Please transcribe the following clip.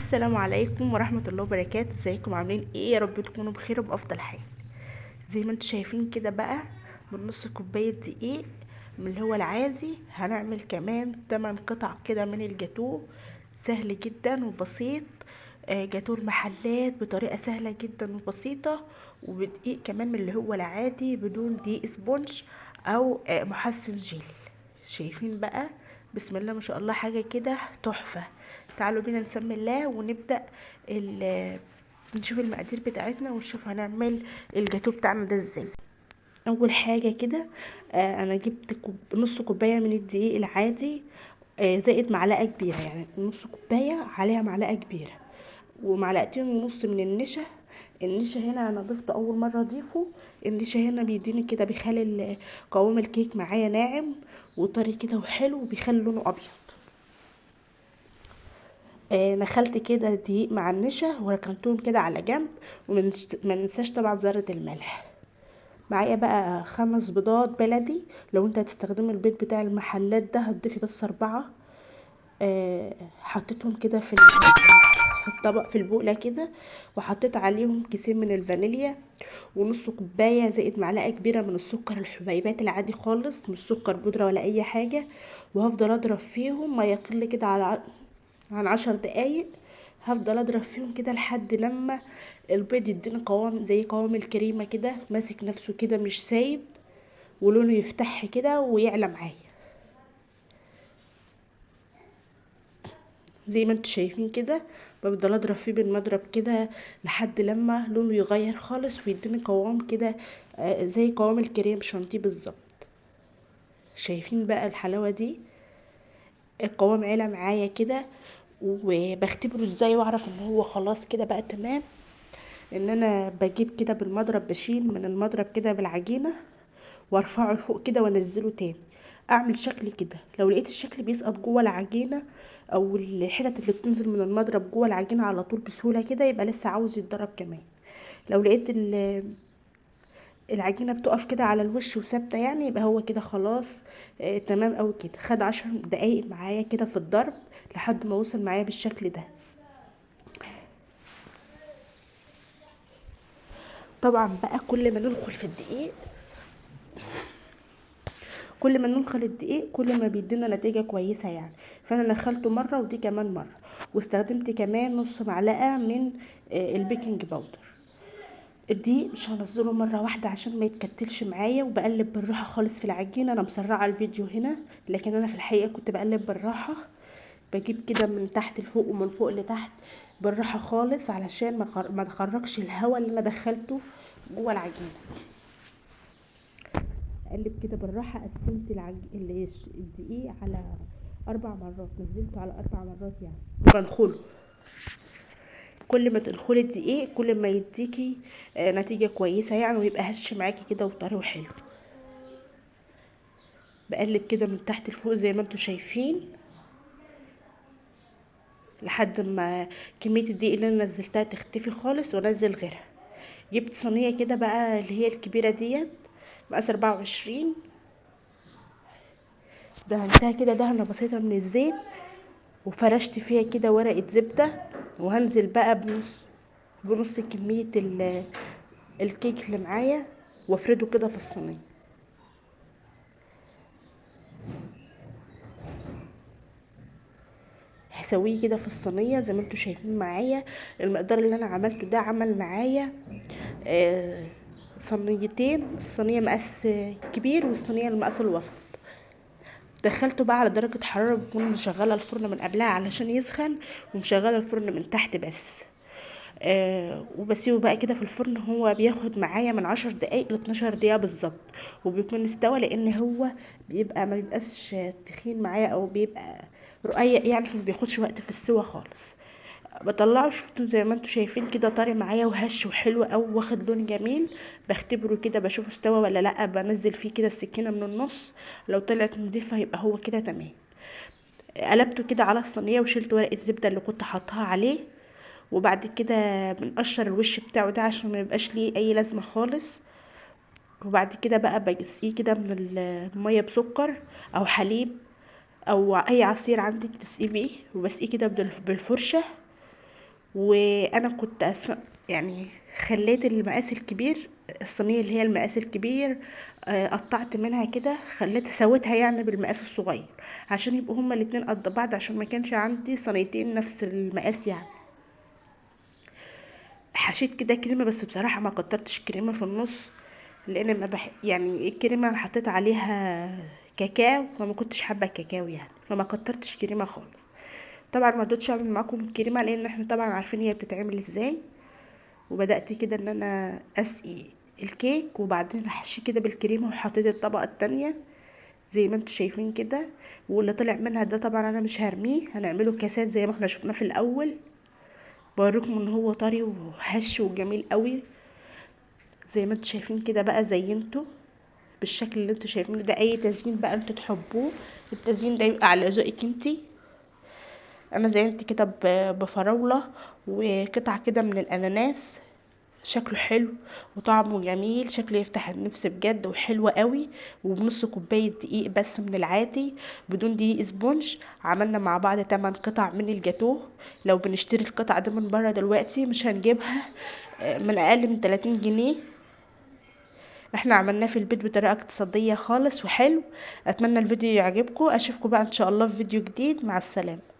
السلام عليكم ورحمة الله وبركاته. ازيكم عاملين ايه؟ يا رب تكونوا بخير وبأفضل حال. زي ما انتم شايفين كده بقى، من نص كوباية دقيق من اللي هو العادي هنعمل كمان 8 قطع كده من الجاتوه. سهل جدا وبسيط، جاتوه المحلات بطريقة سهلة جدا وبسيطة، وبدقيق كمان من اللي هو العادي بدون دقيق سبونج او محسن جيل. شايفين بقى؟ بسم الله ما شاء الله، حاجة كده تحفة. تعالوا بينا نسمي الله ونبدأ نشوف المقادير بتاعتنا ونشوف هنعمل الجاتوه بتاعنا ده ازاي. اول حاجة كده، انا جبت نص كوباية من الدقيق العادي، زائد معلقة كبيرة، يعني نص كوباية عليها معلقة كبيرة، ومعلقتين ونص من النشا. النشا هنا انا ضفته اول مرة اضيفه. النشا هنا بيديني كده، بيخلي قوام الكيك معايا ناعم وطري كده وحلو، وبيخلي لونه ابيض. نخلت كده دقيق مع النشا وركنتهم كده على جنب، وما ننساش طبعا ذرة الملح. معايا بقى 5 بيضات بلدي، لو انت هتستخدمي البيض بتاع المحلات ده هتضيفي بس 4. حطيتهم كده في الطبق في البوله كده، وحطيت عليهم كيسين من الفانيليا ونص كوباية زائد معلقه كبيرة من السكر الحبيبات العادي خالص، مش سكر بودره ولا اي حاجة. وهفضل اضرب فيهم ما يقل كده عن 10 دقايق. هفضل اضرب فيهم كده لحد لما البيض يديني قوام زي قوام الكريمة كده، ماسك نفسه كده مش سايب، ولونه يفتح كده ويعلى معايا زي ما انتم شايفين كده. بفضل اضرب فيه بالمضرب كده لحد لما لونه يغير خالص ويديني قوام كده، زي قوام الكريم شانتيه بالظبط. شايفين بقى الحلاوة دي؟ القوام عالي معايا كده. وبختبره ازاي واعرف ان هو خلاص كده بقى تمام؟ ان انا بجيب كده بالمضرب، بشيل من المضرب كده بالعجينه وارفعه لفوق كده وانزله تاني، اعمل شكل كده. لو لقيت الشكل بيسقط جوه العجينة او الحتت اللي بتنزل من المضرب جوه العجينة على طول بسهولة كده، يبقى لسه عاوز يتضرب كمان. لو لقيت العجينة بتقف كده على الوش وثابتة يبقى هو كده خلاص، تمام قوي كده. خد 10 دقايق معايا كده في الضرب لحد ما وصل معايا بالشكل ده. طبعا بقى كل ما ندخل في الدقيق، كل ما ننخل الدقيق كل ما بيدينا نتيجة كويسة. فأنا نخلته مرة ودي كمان مرة، واستخدمت كمان نص معلقة من البيكنج باودر. الدقيق مش هنزله مرة واحدة عشان ما يتكتلش معايا، وبقلب بالراحة خالص في العجينة. أنا مسرعة الفيديو هنا، لكن أنا في الحقيقة كنت بقلب بالراحة، بجيب كده من تحت لفوق ومن فوق لتحت بالراحة خالص علشان ما تخرجش الهواء اللي أنا دخلته جوه العجينة. اقلب كده بالراحة. قسمت الدقيق على 4 مرات، نزلته على 4 مرات بنخله. كل ما تنخلي الدقيق كل ما يديكي، نتيجة كويسة ويبقى هش معاكي كده وطري وحلو. بقلب كده من تحت لفوق زي ما انتم شايفين لحد ما كمية الدقيق اللي انا نزلتها تختفي خالص وانزل غيرها. جبت صينية كده بقى اللي هي الكبيرة ديت مقاس 24، دهنتها كده دهنة بسيطة من الزيت، وفرشت فيها كده ورقة زبدة، وهنزل بقى بنص كمية الكيك اللي معايا وافرده كده في الصينية. هسويه كده في الصينية زي ما انتم شايفين معايا. المقدار اللي انا عملته ده عمل معايا، صينيتين، الصينية مقاس كبير والصينية المقاس الوسط. دخلته بقى على درجة حرارة بكون مشغلة الفرن من قبلها علشان يسخن، ومشغلة الفرن من تحت بس، وبسيبه بقى كده في الفرن. هو بياخد معايا من 10 دقايق ل 12 دقيقة بالظبط، وبيكون استوى، لان هو بيبقى ما بيبقاش تخين معايا او بيبقى رقيق فما بياخدش وقت في السوا خالص. بطلعه، شفتوا زي ما انتوا شايفين كده طري معايا وهش وحلو قوي واخد لون جميل. بختبره كده بشوفه استوى ولا لا، بنزل فيه كده السكينة من النص، لو طلعت نضيفه يبقى هو كده تمام. قلبته كده على الصينية وشلت ورقة الزبدة اللي كنت حاطاها عليه، وبعد كده بنقشر الوش بتاعه ده عشان ما يبقاش ليه اي لازمه خالص. وبعد كده بقى بسقيه كده من المية بسكر او حليب او اي عصير عندك تسقيه بيه، وبسقيه كده بالفرشه. وانا كنت يعني خليت المقاس الكبير، الصينية اللي هي المقاس الكبير، قطعت منها كده، خليتها سويتها يعني بالمقاس الصغير عشان يبقوا هما الاتنين قد بعض، عشان ما كانش عندي صينيتين نفس المقاس يعني. حشيت كده كريمة، بس بصراحة ما كترتش كريمة في النص، لان ما بح يعني الكريمة انا حطيت عليها كاكاو، فما كنتش حابة الكاكاو يعني، فما كترتش كريمة خالص. طبعا ما رضيتش اعمل معاكم الكريمة لان احنا طبعا عارفين هي بتتعمل ازاي. وبدات كده ان انا اسقي الكيك، وبعدين احشيه كده بالكريمه، وحطيت الطبقة التانية زي ما انتم شايفين كده. واللي طلع منها ده طبعا انا مش هرميه، هنعمله كاسات زي ما احنا شفناه في الاول. بوريكم ان هو طري وهش وجميل قوي زي ما انتم شايفين كده. بقى زينته بالشكل اللي انتم شايفينه ده، اي تزيين بقى انتوا تحبوه، التزيين ده يبقى على ذوقك انتي. انا زينت كده بفراوله وقطع كده من الاناناس، شكله حلو وطعمه جميل، شكله يفتح النفس بجد وحلو قوي. وبنص كوباية دقيق بس من العادي بدون دقيق sponge، عملنا مع بعض 8 قطع من الجاتوه. لو بنشتري القطعة دي من بره دلوقتي مش هنجيبها من اقل من 30 جنيه، احنا عملناه في البيت بطريقة اقتصادية خالص وحلو. اتمنى الفيديو يعجبكم، اشوفكم بقى ان شاء الله في فيديو جديد. مع السلامة.